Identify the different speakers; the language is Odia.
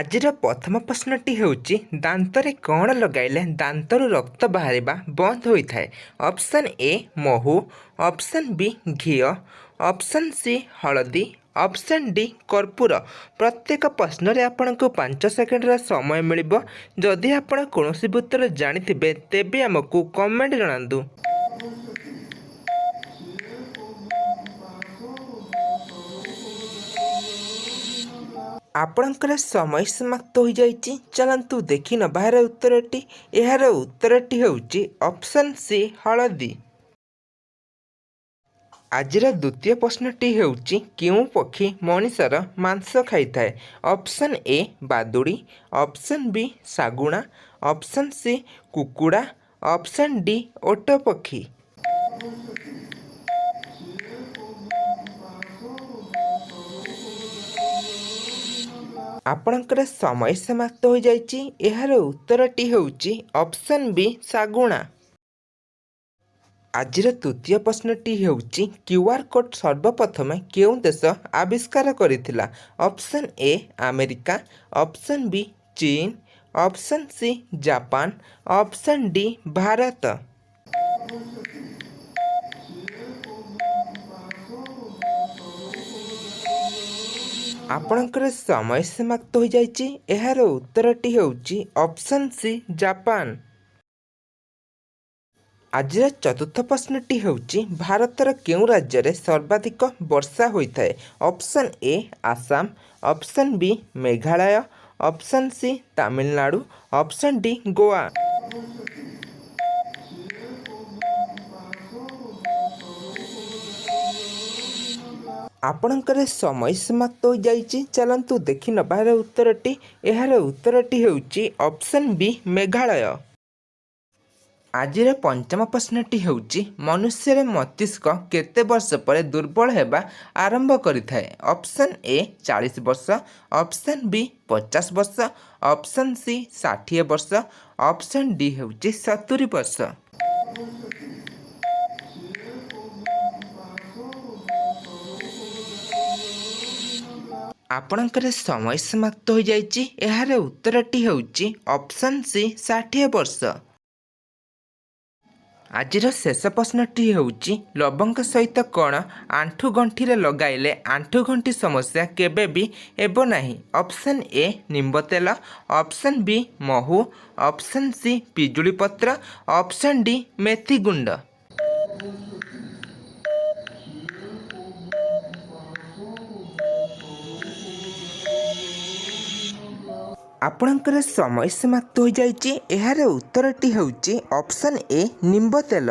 Speaker 1: ଆଜିର ପ୍ରଥମ ପ୍ରଶ୍ନଟି ହେଉଛି, ଦାନ୍ତରେ କ'ଣ ଲଗାଇଲେ ଦାନ୍ତରୁ ରକ୍ତ ବାହାରିବା ବନ୍ଦ ହୋଇଥାଏ? ଅପସନ୍ ଏ ମହୁ, ଅପସନ୍ ବି ଘିଅ, ଅପସନ୍ ସି ହଳଦୀ, ଅପସନ୍ ଡି କର୍ପୂର। ପ୍ରତ୍ୟେକ ପ୍ରଶ୍ନରେ ଆପଣଙ୍କୁ 5 ସେକେଣ୍ଡର ସମୟ ମିଳିବ। ଯଦି ଆପଣ କୌଣସି ବି ଉତ୍ତର ଜାଣିଥିବେ, ତେବେ ଆମକୁ କମେଣ୍ଟ ଜଣାନ୍ତୁ। ଆପଣଙ୍କର ସମୟ ସମାପ୍ତ ହୋଇଯାଇଛି। ଚାଲନ୍ତୁ ଦେଖି ନେବା ଏହାର ଉତ୍ତରଟି। ଏହାର ଉତ୍ତରଟି ହେଉଛି ଅପସନ୍ ସି ହଳଦୀ। ଆଜିର ଦ୍ୱିତୀୟ ପ୍ରଶ୍ନଟି ହେଉଛି, କେଉଁ ପକ୍ଷୀ ମଣିଷର ମାଂସ ଖାଇଥାଏ? ଅପସନ୍ ଏ ବାଦୁଡ଼ି, ଅପସନ୍ ବି ଶାଗୁଣା, ଅପସନ୍ ସି କୁକୁଡ଼ା, ଅପସନ୍ ଡି ଓଟ ପକ୍ଷୀ। ଆପଣଙ୍କର ସମୟ ସମାପ୍ତ ହୋଇଯାଇଛି। ଏହାର ଉତ୍ତରଟି ହେଉଛି ଅପସନ୍ ବି ଶାଗୁଣା। ଆଜିର ତୃତୀୟ ପ୍ରଶ୍ନଟି ହେଉଛି, କ୍ୟୁଆର୍ କୋଡ଼୍ ସର୍ବପ୍ରଥମେ କେଉଁ ଦେଶ ଆବିଷ୍କାର କରିଥିଲା? Option A America, option B ଚୀନ, option C Japan, option D Bharat. ଆପଣଙ୍କର ସମୟ ସମାପ୍ତ ହୋଇଯାଇଛି। ଏହାର ଉତ୍ତରଟି ହେଉଛି ଅପସନ୍ ସି ଜାପାନ। ଆଜିର ଚତୁର୍ଥ ପ୍ରଶ୍ନଟି ହେଉଛି, ଭାରତର କେଉଁ ରାଜ୍ୟରେ ସର୍ବାଧିକ ବର୍ଷା ହୋଇଥାଏ? Option A Assam, option B Meghalaya, option C Tamil Nadu, option D Goa. ଆପଣଙ୍କର ସମୟ ସମାପ୍ତ ହୋଇଯାଇଛି। ଚାଲନ୍ତୁ ଦେଖି ନେବା ଏହାର ଉତ୍ତରଟି। ଏହାର ଉତ୍ତରଟି ହେଉଛି ଅପସନ୍ ବି ମେଘାଳୟ। ଆଜିର ପଞ୍ଚମ ପ୍ରଶ୍ନଟି ହେଉଛି, ମନୁଷ୍ୟର ମସ୍ତିଷ୍କ କେତେ ବର୍ଷ ପରେ ଦୁର୍ବଳ ହେବା ଆରମ୍ଭ କରିଥାଏ? ଅପସନ୍ ଏ 40 ବର୍ଷ, ଅପସନ୍ ବି 50 ବର୍ଷ, ଅପସନ୍ ସି 60 ବର୍ଷ, ଅପସନ୍ ଡି ହେଉଛି 70 ବର୍ଷ। ଆପଣଙ୍କର ସମୟ ସମାପ୍ତ ହୋଇଯାଇଛି। ଏହାର ଉତ୍ତରଟି ହେଉଛି ଅପସନ୍ ସି 60 ବର୍ଷ। ଆଜିର ଶେଷ ପ୍ରଶ୍ନଟି ହେଉଛି, ଲବଙ୍ଗ ସହିତ କ'ଣ ଆଣ୍ଠୁ ଗଣ୍ଠିରେ ଲଗାଇଲେ ଆଣ୍ଠୁ ଗଣ୍ଠି ସମସ୍ୟା କେବେ ବି ହେବ ନାହିଁ? ଅପସନ୍ ଏ ନିମ୍ବ ତେଲ, ଅପସନ୍ ବି ମହୁ, ଅପସନ୍ ସି ପିଜୁଳି ପତ୍ର, ଅପସନ୍ ଡି ମେଥି ଗୁଣ୍ଡ। ଆପଣଙ୍କର ସମୟ ସମାପ୍ତ ହୋଇଯାଇଛି। ଏହାର ଉତ୍ତରଟି ହେଉଛି ଅପସନ୍ ଏ ନିମ୍ବ ତେଲ।